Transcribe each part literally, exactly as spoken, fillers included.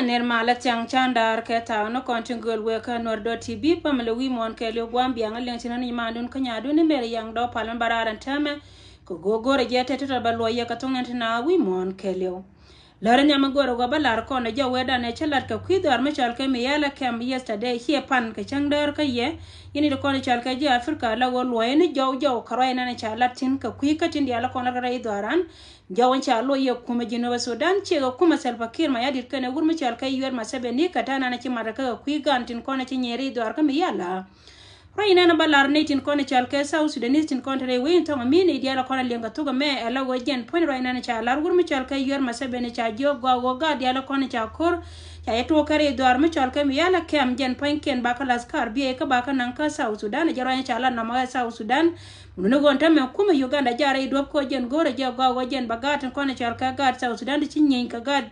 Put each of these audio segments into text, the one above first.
Ner malä thiaŋ candaar kɛ thaak ni kɔn tin gööl wek kä Nuer dot T V pamilɛ wi̱i̱ muɔ̱ɔ̱n kɛɛliw gua̱a̱m biaŋ a liŋ tin ni nyimandun kä nyadun ni mer yaŋ dɔ̱ pal mi ba raar ɛn täämɛ. Kɛ go̱o̱k go̱o̱rɛ jɛ tetɛ ba luɔ̱c yɛ kɛ thoŋ nɛn ti na wi̱i̱ muɔ̱ɔ̱n kɛɛliw. Lär nhiam mi go̱o̱rɛ gɔaa bä lar kɔn ɛ jɛ wetdan ɛ cä lat kɛ kui̱ dhɔaar mi cɔal kɛ Miyala Camp yesterday ciɛ pan kɛ cäŋ däär kä yɛ. Yɛn i̱ ti kɔn ɛ cɔal kɛ ji̱ Africa la ɣöö luɔ̱c ni jɔw jɔw kɛ ruac nɛn ɛ ca lat thi̱n kɛ kui̱ kä tin diaal kɔn lat kɛ rɛy dhɔaaran. Jɔw in ca loc yɛ kumɛ Jinub Sudan ciɛ kɛ kumɛ Salva Kiir Mayardit kɛnɛ wur mi cɔal kɛ Yoweri Museveni kɛ ta̱a̱ nan ci mat kɛ kɛ kui̱ gan tin kɔn ci nyier i̱ dhɔaar kä Miyala. Ruac inɛn bä lar nɛy tin kɔn cɔal kɛ South Sudanese tin kɔn te rɛy wec in thɔŋ mi nɛy diaal kɔn a liɛŋ kɛ thok ɛmɛ ɛ la ɣöö jɛn puɔ̱ny ruac inɛn ca lar wur mi cɔal kɛ Yoweri Museveni ca jiök gɔaa ɣöö gaat diaal kɔn ca ko̱r ca yɛ tuɔɔk kɛ rɛy dhɔaar mi cɔal kɛ Miyala Camp jɛn puɔ̱nykiɛn ba kä laskar biey kä ba kä naŋ kä South Sudan ɛ jɛ ruac in ca lar nɔmɔ ɛ South Sudan. Mun ni ɣöö tämɛ kumɛ Uganda jaarɛ i̱ duɔ̱p kɛ ɣöö jɛn go̱o̱rɛ jɛ gɔaa ɣöö jɛn ba gaat tin kɔn cɔal kɛ gaat South Sudan ti ci nyieny kɛ gaat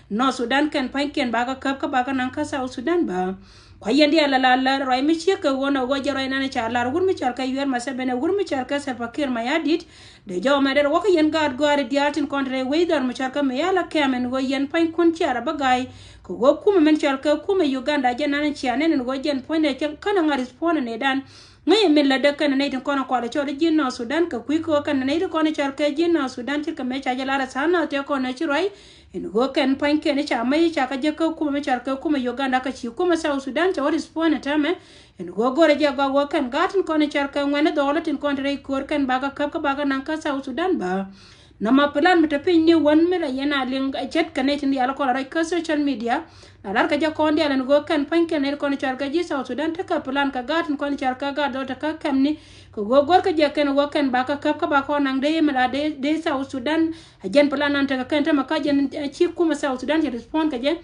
North Sudan kɛn pa̱nykiɛn ba kä käp kä ba kä naŋ kä South Sudan bä. Kua yɛn diaal la la lär ruac mi ciek kɛ ɣöö nɔ ɣöö jɛ ruac nan ca lar wur mi cɔal kɛ Yoweri Museveni wur mi cɔal kɛ Salva Kiir Mayardit. Dee jɔw mɛ dee rɛ wä kä yɛn gaat gɔaari diaal tin kɔn te rɛy wec dhɔr mi cɔal kɛ Miyala Camp ɛn ɣöö yɛn pa̱nykun ciɛ rɛ bä ga̱a̱c. Kɛ ɣöö kumɛ min cɔal kɛ kumɛ Uganda jɛ nan cia nɛn ɛn ɣöö jɛn puɔ̱nydɛ cä känɛ ŋa̱t respond nɛɛdan. Ŋäc min lätdä kɛnɛ nɛy tin kɔn kualɛ cɔl i̱ ji̱n North Sudan kɛ kui̱ kɛ ɣöö kɛnɛ nɛy tin kɔn cɔal kɛ ji̱n North Sudan ce̱tkɛ mëë ca jɛ lar ɛ tha̱a̱ŋ nath tëë kɔn ɛ ci ruac. Ɛn ɣöö kɛn pa̱nykiɛn i̱ ca mäc i̱ ca kä jek kä kumɛ mi cɔal kɛ kumɛ Uganda kä ci kumɛ South Sudan ca wä respond ɛ täämɛ. Ɛn ɣöö go̱rɛ jɛ gɔaa ɣöö kɛn gaat tin kɔn i̱ cɔal kɛ ŋuɛ̈ni dhɔɔl tin kɔn te rɛy köör kɛn bakɛ käp kä bakɛ naŋ kä South Sudan bä. Nɔmɔ plan mi te piny ni wän mi la yɛn a liŋ ɛ ce̱tkɛ nɛy tin diaal kɔn la ruac kä social media. La lar kɛ jɛ kɔn diaal ɛn ɣöö kɛn pa̱nykiɛn nɛy ti kɔn cɔal kɛ ji̱ South Sudan tekɛ plan kɛ gaat tin kɔn cɔal kɛ gaat dhɔl tekɛ kɛmni. Kɛ ɣöö go̱rkɛ jɛ kɛn ɣöö kɛn bakɛ käp kä bakɛ kɔn naŋ dee mi la dee South Sudan. Ɛ jɛn plan nan tekɛ kɛn tämɛ kä jɛn ci kumɛ South Sudan ci respond kɛ jɛ.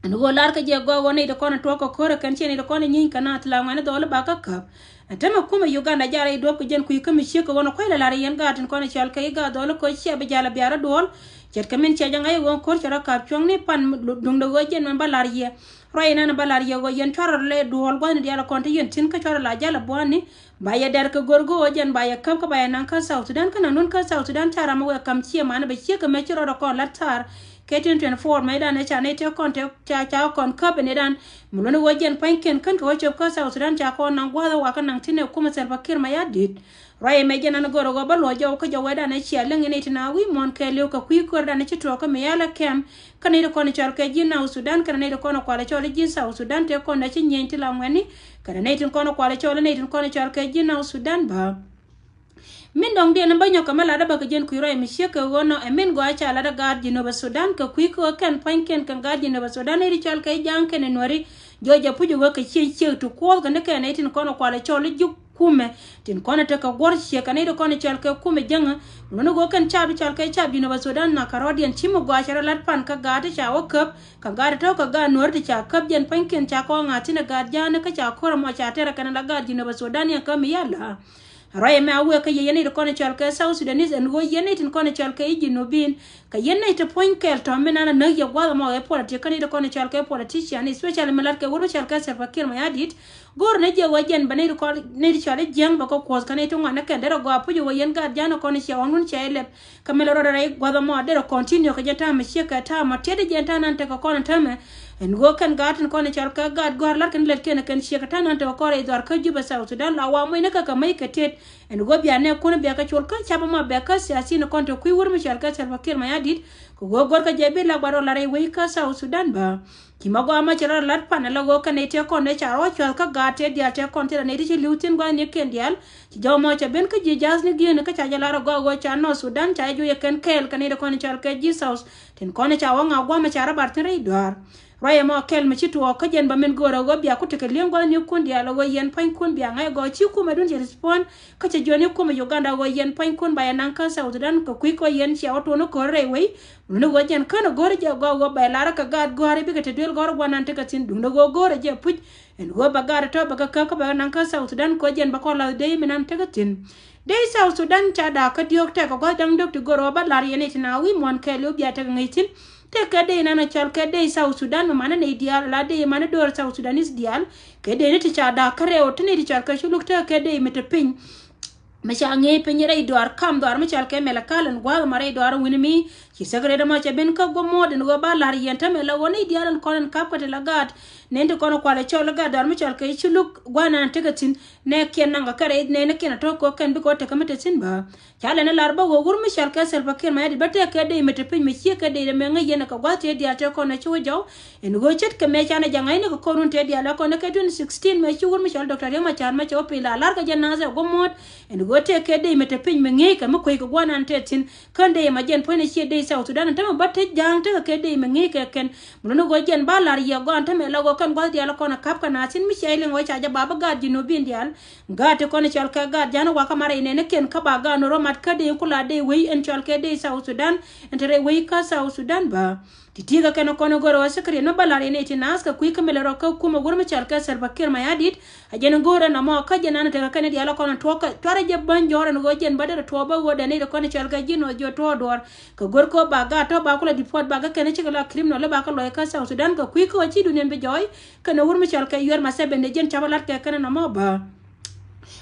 Ɛn ɣöö lar kɛ jɛ gɔaa ɣöö nɛy ti kɔn tuɔɔk kɛ ko̱rɛ kɛn ciɛ nɛy ti kɔn nyieny kɛ naath la ŋuɛ̈ni dhɔl bakɛ käp. Ɛn tämɛ kumɛ Uganda jaarɛ i̱ duɔ̱p kɛ jɛn kui̱ kä mi ciek kɛ ɣöö nɔ kuec la lar yɛn gaat tin kɔn cɔal kɛ i̱ gaat dhɔl kɛ ciɛ bi jal a biarä duɔl. Ce̱tkɛ min cia jɛ ŋa̱c ɣöö ko̱r cɛ rɔ ka̱p cuɔ̱ŋni pan duŋdɛ ɣöö jɛn mɛn bä la̱r yɛ. Ruac inɛn bä la̱r yɛ ɣöö yɛn cuarɛ lɛ duɔl gua̱thni diaal kɔn te yɛn thi̱n kä cuarɛ la jal a bua̱a̱ni. Ba yɛ dɛr kɛ gör go̱o̱ jɛn ba yɛ käp kä ba yɛ naŋ kä South Sudan kä naŋ dun kä South Sudan ca ram mi wɛ ka̱m cië man bɛ ciek kɛ mɛ ci rɔɔdɛ kɔn la̱t thaar. Kɛ tin twenty four mɛ dan ɛ ca nɛy te kɔn te ca ca kɔn käp ɛ nɛy dan. Mi luni ɣöö jɛn pa̱nykiɛn kän kɛ wä cop kä South Sudan ca kɔn naŋ gua̱a̱th ɛ wakä naŋ tin ɛ kumɛ Salva Kiir Mayardit. Ruac ɛmɛ jɛn an gör ɛ ɣöö bä luɔc jɔw kä jɔw wɛ dan ɛ cia läŋ ɛ nɛy ti na wi̱i̱ muɔ̱ɔ̱n kɛɛliw kɛ kui̱ kör dan ɛ ci tuɔɔk kä Miyala Camp. Kä nɛy ti kɔn cɔal kɛ ji̱ North Sudan kɛnɛ nɛy ti kɔn kualɛ cɔl i̱ ji̱ South Sudan te kɔn ɛ ci nyieny ti la ŋuɛ̈ni. Kɛnɛ nɛy ti kɔn kualɛ cɔl i̱ nɛy ti kɔn cɔal kɛ ji̱ North Sudan bä. Min dɔ̱ŋ diɛn bä nyɔk kɛ mi latdä bä kɛ jɛn kui̱ ruac mi ciek kɛ ɣöö nɔ ɛ min gɔaa ca latdä gaat Jinub Sudan kɛ kui̱ kɛ ɣöö kɛn pa̱nykiɛn kɛ gaat Jinub Sudan nɛy ti cɔal kɛ ja̱a̱ŋ kɛnɛ nuäri. Jɔc jɛ puc ɛ ɣöö kɛ cieŋ ciek ti kuɔth kɛ ni kɛn nɛy tin kɔn kualɛ cɔl i̱ juk kumɛ. Tin kɔn tekɛ guɔ̱r ciek kɛ nɛy ti kɔn cɔal kɛ kumɛ jäŋä. Luni ɣöö kɛn cap ti cɔal kɛ cap Jinub Sudan na kɛ rɔ̱diɛn ci mi gɔaa cɛ rɔ lat pan kä gaat ti ca wä käp. Kɛ gaat ti tɔ̱ kɛ gaat nuäär ti ca käp jɛn pa̱nykiɛn ca kɔn ŋa̱th tin ɛ gaat ja̱a̱ni kä ca ko̱r ɛmɔ ca tɛrɛ kɛn la gaat Jinub Sudan yɛn kä Miyala. Ruac ɛmɛ a wëë kä yɛ yɛn nɛy ti kɔn cɔal kɛ South Sudanese ɛn ɣöö yɛn nɛy tin kɔn cɔal kɛ i̱ Jinubin. Kɛ yɛn nɛy ti puɔ̱ny kɛɛl tɔ̱ min an a näk yɛ gua̱th ɛmɔ ɛ politik kä nɛy ti kɔn cɔal kɛ politician, especially mi lat kɛ wur mi cɔal kɛ Salva Kiir Mayardit. Go̱o̱r ni jɛ ɣöö jɛn bɛ nɛy ti kɔn nɛy ti cɔal i̱ jiäŋ bɛ kɛ kuɔth kä nɛy ti ŋuan ni kɛn derɛ gɔaa puc ɣöö yɛn gaat ja̱a̱n kɔn ciɛ ɣɔ̱ŋdun ciɛ ilɛp. Kä mi lɛ rɔɔdɛ rɛy gua̱th ɛmɔ derɛ continue kɛ jɛ ta̱a̱ mi ciek kɛ ta̱a̱ mɔ tiɛt i̱ jɛn ta̱a̱ nan tekɛ kɔn täämɛ. Ɛn ɣöö kɛn gaat tin kɔn cɔal kɛ gaat gɔ̱a̱r lat kɛn lɛt kɛn kɛn ciek kɛ ta̱a̱ nan tekɛ kɔn rɛy dhɔaar kä Juba South Sudan la wa muɔ̱cni kɛ kɛ mäc kɛ tiet. Ɛn ɣöö bia nɛɛkun bia kɛ col kä cap ɛmɔ bia kä siasin kɔn te kui̱ wur mi cɔal kɛ Salva Kiir Mayardit. Kɛ ɣöö gɔ̱rkɛ jɛ bi lak bat rɔ lat rɛy wec kä South Sudan bä. Ci ma gɔaa ma ci rɔ lat pan ala ɣöö kɛn nɛy tëë kɔn dee ca rɔ cua̱th kä gaat tëë diaal tëë kɔn tëë la nɛy ti ci li̱w thi̱n gua̱thni kɛn diaal. Ci jɔw mɔ ca ben kä ji̱ ja̱thni gi̱i̱ni kä ca jɛ lar agɔaa ɣöö ca North Sudan ca jɛ juɔc ɛ kɛn kɛɛl kɛ nɛy ti kɔn cɔal kɛ ji̱ South. Tin kɔn ca wä ŋa gua̱a̱mɛ ca rɔ bar thi̱n rɛy duaar. Ruac ɛmɔ kɛl mi ci tuɔɔk kä jɛn bä min go̱o̱rä ɣöö bia ku tekɛ li̱eŋ gua̱thni kun diaal ɣöö yɛn pa̱nykun bia ŋa̱c gɔaa ci kumɛ dun ci respond. Kä cɛ jiɔni kumɛ Uganda ɣöö yɛn pa̱nykun ba yɛ naŋ kä South Sudan kɛ kui̱ kɔ yɛn cia wä tuɔn i̱ ko̱r rɛy wec. Luni ɣöö jɛn känɛ go̱o̱rä jɛ gɔaa ɣöö ba yɛ lar kä gaat gɔ̱a̱ri bikɛ te duel gɔ̱rä gua̱nan tekɛ thi̱n duundɛ ɣöö go̱o̱rä jɛ puc. Ɛn ɣöö ba gaat tɔ̱ bɛ kɛ käk kä bɛ kɛ naŋ kä South Sudan kɛ ɣöö jɛn bɛ kɔn la̱th dee min an tekɛ thi̱n. Dee South Sudan ca da̱a̱k kä diɔ̱ɔ̱k tɛk kɛ gua̱th da̱ŋ döök ti go̱o̱rä ɣöö ba la̱r yɛn i̱ ti na wi̱i̱ muɔ̱ɔ̱n kɛɛliw bia tekɛ ŋäc thi̱n. Tëëkɛ dee nan a cɔal kɛ dee South Sudan mi manɛ nɛy diaal ala dee manɛ döör South Sudanese diaal. Kɛ dee ni ti ca da̱a̱k kä rɛw ti nɛy ti cɔal kɛ culuk tëëkɛ dee mi te piny. Mi ca ŋi̱i̱c piny rɛy dɔaar kam dɔaar mi cɔal kɛ Malakal ɛn gua̱a̱th ma rɛy dɔaar wi̱ni mi ci secretary ma cɛ ben kä guɔ muɔ̱ɔ̱t ɛn ɣöö ba la̱r yɛn tämɛ la ɣöö ni diaal ɛn kɔn ɛn kap kä ti la gaat. Nɛn ti kɔn kualɛ cɔl la gaat dɔaar mi cɔal kɛ Culuk gua̱a̱th nan tekɛ thi̱n. Nɛ kiɛn naŋ kɛ kɛ rɛy nɛn kiɛn a tɔ̱ kɛ kɛn bikɛ wä tekɛ mi te thi̱n bä. Ca lɛn ɛ lar bä ɣöö wur mi cɔal kɛ Salva Kiir Mayardit bä tɛk kɛ dee mɛ te piny mɛ ciek kɛ dee mɛ ŋäc yɛn kɛ gua̱th tëë diaal tëë kɔn ɛ ci wä jɔw. Ɛn ɣöö ce̱tkɛ mɛ canɛ jɛ ŋa̱cni kɛ kɔn run tëë diaal ɛ kɔn ɛ kɛ twenty sixteen mɛ ci wur mi cɔal Doctor Riek Machar mɛ cɛ wä piny la lar kɛ jɛ naath ɛ guɔ muɔ̱ɔ̱t. Ɛn ɣöö tɛk kɛ dee mɛ te piny mɛ ŋi̱i̱c kɛ mi kuec kɛ gua̱n an tɛth thi̱n. Kän dee mɛ jɛn puɔ̱nydɛ ciɛ dee South Sudan ɛn tämɛ bä te ja̱a̱ŋ tekɛ kɛ dee mɛ ŋi̱i̱c kɛ kɛn. Mi luni ɣöö jɛn ba lar yɛ gɔaa ɛn tämɛ la ɣöö kɛn gua̱th diaal ɛ kɔn ɛ kap kɛ naath thi̱n mi cia liŋ ɣöö ca jɛ ba bä gaat Jinubin diaal. Gaat ti kɔn cɔal kɛ gaat ja̱a̱n wakä marɛ inɛn ni kiɛn kä ba gaat ni rɔ mat kä dee kula dee wei ɛn cɔal kɛ dee South Sudan. Ɛn te rɛy wei kä South Sudan bä. Ti ti̱i̱ kɛ kɛn kɔn go̱r ɣöö secretary ni bä la̱r inɛ ti naath kɛ kui̱ kä mi lɛ rɔ kä kumɛ wur mi cɔal kɛ Salva Kiir Mayardit. A jɛn go̱o̱rɛ nɔmɔ kä jɛn an tekɛ kɛn diaal kɔn tuɔk kɛ cuarɛ jɛ bäny jɔ̱ɔ̱r ɛn ɣöö jɛn bä derɛ tuɔɔk bä ɣöö dɛn ni ti kɔn cɔal kɛ ji̱n ɣöö jiɔ tuɔɔk duɔ̱ɔ̱r. Kɛ go̱r kɛ ɣöö ba gaat tɔ̱ ba kulɛ deport ba kɛ kɛn cikɛ la criminal ba kɛ lɔc kä South Sudan kɛ kui̱ kä ɣöö ci duniɛn bi jɔɔy. Kɛn wur mi cɔal kɛ Yoweri Museveni jɛn ca bä la̱t kɛ kɛn nɔmɔ bä.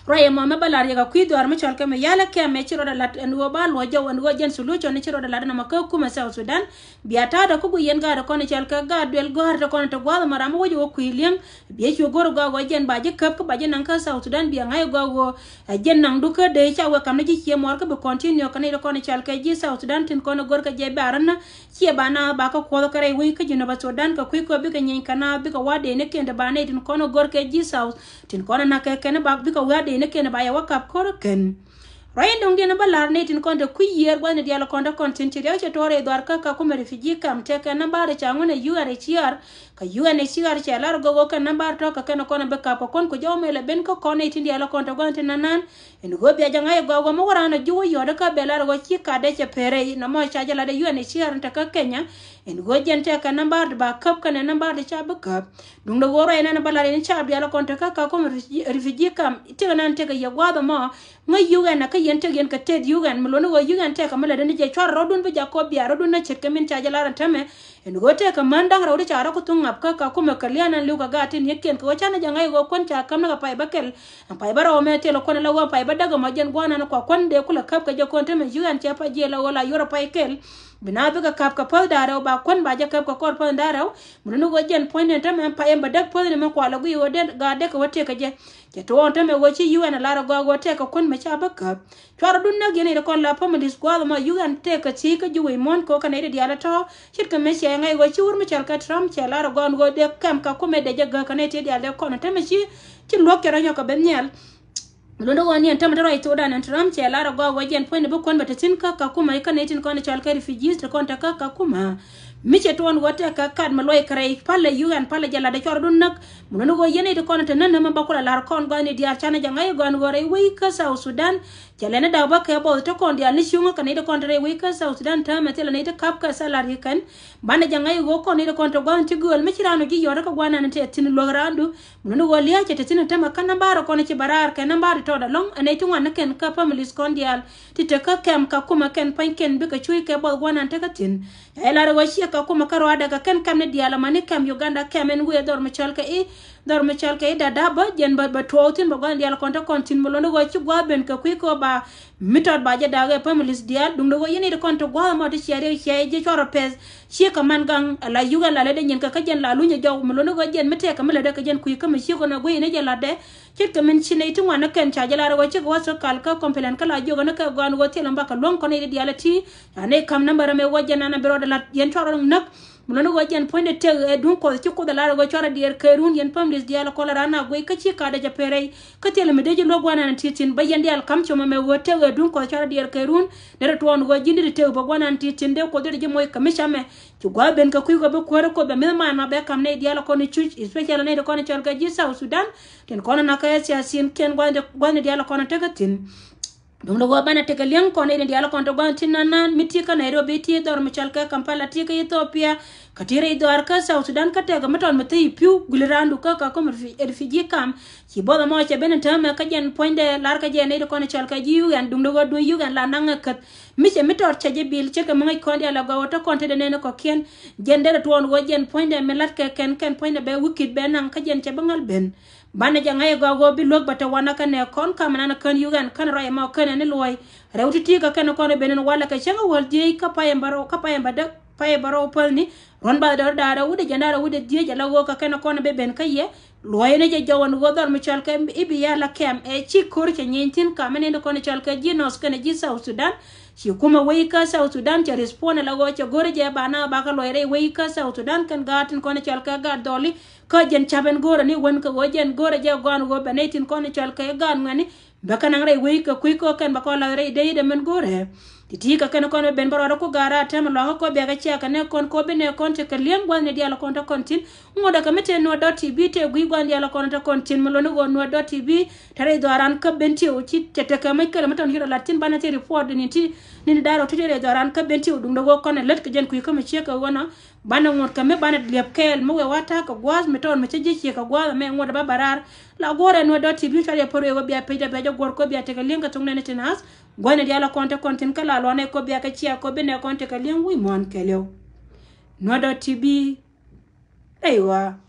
Ruac ɛmɔ mɛ bä la̱r yɛ kɛ kui̱ dhuaar mi cɔl kɛ mi yalɛ kɛmɛ ci rɔɔdɛ la̱t ɛn ɣöö ba luɔc jɔw ɛn ɣöö jɛn solution ci rɔɔdɛ la̱t ɛn ɛmɔ kä kumɛ South Sudan. Bia ta̱a̱dɛ kä guic yɛn gaat kɔn cɔl kɛ gaat duel gɔ̱a̱r te kɔn te gua̱a̱th ɛmɔ ram mi wec ɣöö kui̱ li̱eŋ. Bia cu go̱r gɔaa ɣöö jɛn ba ji̱ käp kä ba ji̱ naŋ kä South Sudan bia ŋa̱c gɔaa ɣöö ɛ jɛn naŋdu kä dee ca wek kam ni ji̱ cie muɔɔr kä bi continue kɛ nɛy te kɔn cɔl kɛ ji̱ South Sudan tin kɔn go̱r kɛ jɛ ba rän. Ciɛ ba naath ba kä kuɔth kɛ rɛy wec kä Jinub Sudan kɛ kui̱ kɛ bikɛ nyieeny kɛ naath bikɛ wa̱a̱ dee ni kɛn te ba nɛy tin kɔn go̱r kɛ ji̱ South. Tin kɔn a nak kɛ kɛn ba bikɛ wi̱i̱ a dee ni kɛn ba yɛ wä kap ko̱r kɛn. Ruac in do̱ŋdiɛn bä la̱r ni tin kɔn te kui̱ yiëër gua̱thni diaal kɔn te kɔn tin ci riɛk cɛ tuɔɔr rɛy dhuaar kä Kakuma refugee camp tekɛ nambari ca ŋun ɛ U N H C R. Kä U N H C R cɛ lar gɔk ɣöö kɛn nambari tɔ̱ kɛ kɛn kɔn bi kap kɛ kɔn ku jɔw mëë lɛ ben kä kɔn ni tin diaal kɔn te gua̱thni tin nanan. Ɛn ɣöö bia jɛ ŋa̱c ɛ gɔaa ɣöö mi wä raan ɛ juuk wä yɔ̱ɔ̱t kä bɛ lar ɣöö ci katdɛ cɛ pɛrɛ i̱ nɔmɔ ca jɛ lat ɛ U N H C R in te kä Kenya. Ɛn ɣöö jɛn tekɛ nambari ba käp kɛnɛ nambari ca bi käp. Duundɛ ɣöö ruac nɛn bä lat in ca bial kɔn te kä Kakuma refugee, refugee camp. Tekɛ nan tekɛ yɛ gua̱a̱th ɛmɔ. Ŋäc U N kä yɛn tek yɛn kɛ teth U N mi loni ɣöö U N tekɛ mi lätdɛ ni jɛ cuarɛ rɔ̱dun bi jakä biaar rɔ̱dun ni ce̱tkɛ min ca jɛ lar ɛn täämɛ. Ɛn ɣöö tekɛ män da̱ŋ rɛw ti ca rɔ ku thuŋ ŋa̱p kä Kakuma kɛ lia̱a̱n ɛn li̱w kɛ gaat tin yɛ kiɛn kɛ ɣöö canɛ jɛ ŋa̱c ɣöö kuän ca käm ni kɛ pay bä kɛl. Ɛn pay bä rɛw ɛmɛ thilɛ kuän ala ɣöö pay bä däk ɛmɔ jɛn gua̱a̱r nan kua kuän dee kulɛ käp kɛ jɛ kɔn täämɛ U N cɛ pay jiɛl la ɣöö la yuɔr ɛ pay kɛl. Bi na bikɛ käp kɛ päth da̱ŋ rɛw ba kuän ba jɛ käp kɛ kɔr päth da̱ŋ rɛw. Mi luni ɣöö jɛn puɔ̱nydɛ täämɛ pay ɛn bä däk päth ni mɛ kua la guiy ɣöö dee gaat dee kɛ wä tëëk kɛ jɛ. Cɛ tuɔɔk ɛn täämɛ ɣöö ci U N ɛ lar ɛ gɔaa ɣöö tëëk kɛ kuän mɛ ca bä käp. Cuarɛ dun näk yɛn i̱ ti kɔn la families gua̱a̱th ɛmɔ U N tekɛ thiec kä ji̱ wec muɔ̱ɔ̱n kɛ ɣöö kɛ nɛy ti diaal ɛ tɔ̱. Ce̱tkɛ mëë ciɛ ŋa̱c ɣöö ci wur mi cɔal kɛ Trump cɛ lar ɛ gɔaa ɛn ɣöö dee kɛm Kakuma dee jɛ gäk kɛ nɛy ti diaal dee kɔn täämɛ ci, ci luɔ̱k cɛ rɔ nyɔk kɛ ben nhial. Luɔ̱ndɛ ɣöö ni ɛn täämɛ te ruac thokdan ɛn Trump cɛ lar ɛ gɔaa ɣöö jɛn puɔ̱nydɛ bi kuän bɛ te thi̱n kä Kakuma kä nɛy tin kɔn cɔal kɛ refugees ti kɔn te kä Kakuma. Mi cɛ tuɔɔk ɣöö tekɛ kat mi luɔc kɛ rɛy palɛ U N palɛ jɛ lat ɛ cuarɛ dun näk. Mi luɔ̱ndɛ ɣöö yɛn nɛy ti kɔn te nänä mɛ ba kulɛ lar kɔn gɔaa ni diaal canɛ jɛ ŋa̱c ɛ gɔaa ɛn ɣöö rɛy wec kä South Sudan. Cɛ lɛn ni dak bä kɛ buɔth te kɔn diaal ni cuŋä kɛ nɛy ti kɔn te rɛy wec kä South Sudan täämɛ thilɛ nɛy ti kap kɛ salary kɛn. Banɛ jɛ ŋa̱c ɣöö kɔn nɛy ti kɔn te gua̱n ti gööl mi ci raan ɔ ji̱ yɔt kä gua̱n nan te thi̱n luäk raandu. Mi luni ɣöö lia̱a̱ cɛ te thi̱n tämɛ kä nambari kɔn ci bɛ raar kɛ nambari tɔɔt alɔ̱ŋ ɛ nɛy ti ŋuan ni kɛn kä families kɔn diaal. Ti te kä kɛm Kakuma kɛn pa̱ny kɛn bikɛ cuc kɛ buɔth gua̱n nan te kä thi̱n. Ɛ lar ɣöö ciɛ Kakuma kä ruaadɛ kɛ kɛn kɛm ni diaal ɛmani kɛm Uganda kɛm ɛn wëë dhɔr mi cɔl kɛ i̱ dhɔr mi cɔl kɛ i̱ Dadaab bä jɛn bä bɛ tuɔɔk thi̱n bɛ gua̱n diaal kɔn te kɔn thi̱n mi luni ɣöö ci gua̱a̱th ben kɛ kui̱ kɛ ɣöö ba mi tɔt ba jɛ da̱a̱k ɛ families diaal duundɛ ɣöö yɛn i̱ ti kɔn ti gua̱a̱th ɛmɔ ti ciɛ riɛk ciɛ ji̱ cuarɛ pɛth. Ciɛ kɛ man gaŋ ala yuk ɛn la lätdɛ nyin kɛ kä jɛn la lunyɛ jɔw mi luni ɣöö jɛn mi tɛkɛ mi lätdɛ kɛ jɛn kui̱ kä mi ciek kɔn ɛ gui̱c ni jɛ latdɛ. Ce̱tkɛ min ci nɛy ti ŋuan ni kɛn ca jɛ lar ɣöö cikɛ wä thok kal kä complain kä la jiök ni kɛ gɔaa ɛn ɣöö thilɛ mi bakɛ luäŋ kɔn nɛy ti diaal ɛ ti. Ca nɛy ka̱m nambär ɛmɛ ɣöö jɛn ɛn a bi rɔɔdɛ la̱t yɛn cuarɛ rɔ̱ näk. Mi luni ɣöö jɛn puɔ̱nydɛ tëk ɛ duŋ kuɔth ci Kuoth ɛ lar ɣöö cuarɛ diɛɛr kɛ run yɛn families diaal kɔn la raan a guic kä ci ka̱a̱dɛ jɛ pɛrɛy. Kä thilɛ mi dee ji̱ luäk gua̱n ɛn ti thi̱n bä yɛn diaal ka̱m coma mɛ ɣöö tëk ɛ duŋ kuɔth cuarɛ diɛɛr kɛ run. Derɛ tuɔɔn ɣöö ji̱n di ti tëk bä gua̱n ɛn ti thi̱n dee Kuoth derɛ ji̱ moc kɛ mi camɛ. Ci gua̱a̱th ben kɛ kui̱ kɔ bi kuäärä Kuoth bɛ mi̱th man ma bɛ ka̱m nɛy diaal kɔn i̱ cuc especially nɛy ti kɔn i̱ cɔl kɛ ji̱ South Sudan. Tin kɔn in nakä ɛ thiathiin kiɛn gua̱thni diaal kɔn in tekɛ thi̱n. Duundɛ ɣöö banɛ tekɛ li̱eŋ kɔn in diaal kɔn te gua̱thni tin nanan mi ti kä Nairobi ti dhɔr mi cɔl kɛ Kampala ti kä Ethiopia. Kä ti rɛy dhɔaar kä South Sudan kä tekɛ mi tɔt mi thii pi̱w guili raandu kä Kakuma refugee camp. Ci buɔth ɛmɔ cɛ ben in täämɛ kä jɛn puɔ̱nydɛ lar kä jɛ nɛy ti kɔn in cɔl kɛ ji̱ U N duundɛ ɣöö duun U N la naŋ ɛ käth. Mi cɛ mi tɔt cɛ ji̱ bil ce̱tkɛ mi ŋäc kɔn diaal ɛ gɔaa ɣöö te kɔn tetdɛ nɛn kɔ̱kiɛn. Jɛn derɛ tuɔɔn ɣöö jɛn puɔ̱nydɛ mi la̱t kɛ kɛn kɛn puɔ̱nydɛ bɛ wi̱i̱ ki̱t bɛ naŋ kä jɛn cɛ bi ŋäl ben. Banɛ jɛ ŋa̱c ɛ gɔaa ɣöö bi luäk bɛ te wanɛ kɛnɛ kɔn ka̱m ɛnan kän yuk ɛn kän rɔy ɛmɔ kɛnɛ ni luɔ̱ɔ̱c. Rɛw ti̱ti̱ kɛ kɛnɛ kɔn ɛ ben ɛn walɛ kɛ cäŋ ɛ wäl dhieec kä pay ɛn bärɔw, kä pay ɛn bädäk, pay ɛn bärɔw päthni. Ruɔ̱n bathdɛ rɔ da̱a̱r ɛ wi̱cdɛ jiɛn da̱a̱r ɛ wi̱cdɛ dhieec ɛ la ɣöö kɛ kɛnɛ kɔn ɛ bi ben kä yɛ. Luɔ̱ɔ̱c ni jɛ jɔw ɛn ɣöö dhɔr mi cɔal kɛ i̱ bi yɛ la kɛm ɛ ci ko̱r cɛ nyieeny thi̱n ka̱m ɛn in ti kɔn ɛ cɔal kɛ ji̱ North kɛnɛ ji̱ South Sudan. Ci kumɛ wec kä South Sudan cɛ respond ɛ la ɣöö cɛ go̱r ɛ jɛ ba na ba kɛ luɔ̱c rɛy wec kä South Sudan kɛn gaat tin kɔn ɛ cɔal kɛ gaat dhɔli. Kä jɛn ca̱p ɛn go̱o̱rä ni wän kɛ ɣöö jɛn go̱o̱rä jɛ gɔ̱a̱n ɣöö bɛ nɛy tin kɔn cɔal kɛ gaat ŋuɛ̈ni. Bɛ kɛ naŋ rɛy wec kɛ kui̱ kɛ kɛn bɛ kɔn la̱th rɛy dee i̱ dɛ mɛn go̱o̱rä. Ti̱ti̱ kɛ kɛn kɔn bɛ ben bä rɔɔdä ku ga̱a̱r a tɛmɛ luakä kɛ ɣöö bia kɛ ciɛ kɛ nɛ kɔn kɛ ɣöö bi nɛ kɔn tekɛ li̱eŋ gua̱thni diaal kɔn te kɔn thi̱n. Ŋuɔ̱t ɛ kɛ mi tëë Nuer dot T V tëë gui̱i̱ gua̱thni diaal kɔn te kɔn thi̱n mi luɔ̱ni ɣöö Nuer dot T V te rɛy dhɔaaran kä ben tiɛw ci cɛ tekɛ mec kɛlɛ mi tɔn ci rɔ la̱t thi̱n banɛ thil report ni ti ni ni da̱a̱r ɔ ti rɛy dhɔaaran kä ben tiɛw duundɛ ɣöö kɔn ɛ lät kɛ jɛn kui̱ kä mi ciek kɛ ɣöö nɔ. Banɛ ŋuɔ̱t kɛ mi banɛ liɛp kɛɛl mi wee wa ta̱a̱ kɛ gua̱a̱th mi tɔɔn mi cä ji̱ ciek kɛ gua̱a̱th ɛmɛ ŋuɔ̱t ɛ bä bä raar. La guɔ̱ɔ̱rɛ Nuer dot T V cɔal yɛ pär wee wä bia pec dɛ bia jɛ guɔ̱r kɔ bia tekɛ li̱eŋ kɛ thuŋ nɛn tin ath. Gua̱n ɛ diaal ɛ kɔn te kɔn tin kä la luanɛ kɔ bia kɛ cia kɔ bi nɛ kɔn tekɛ li̱eŋ wi̱i̱ muɔ̱ɔ̱n kɛɛliw. Nuer dot T V. Rɛy ɣɔaa.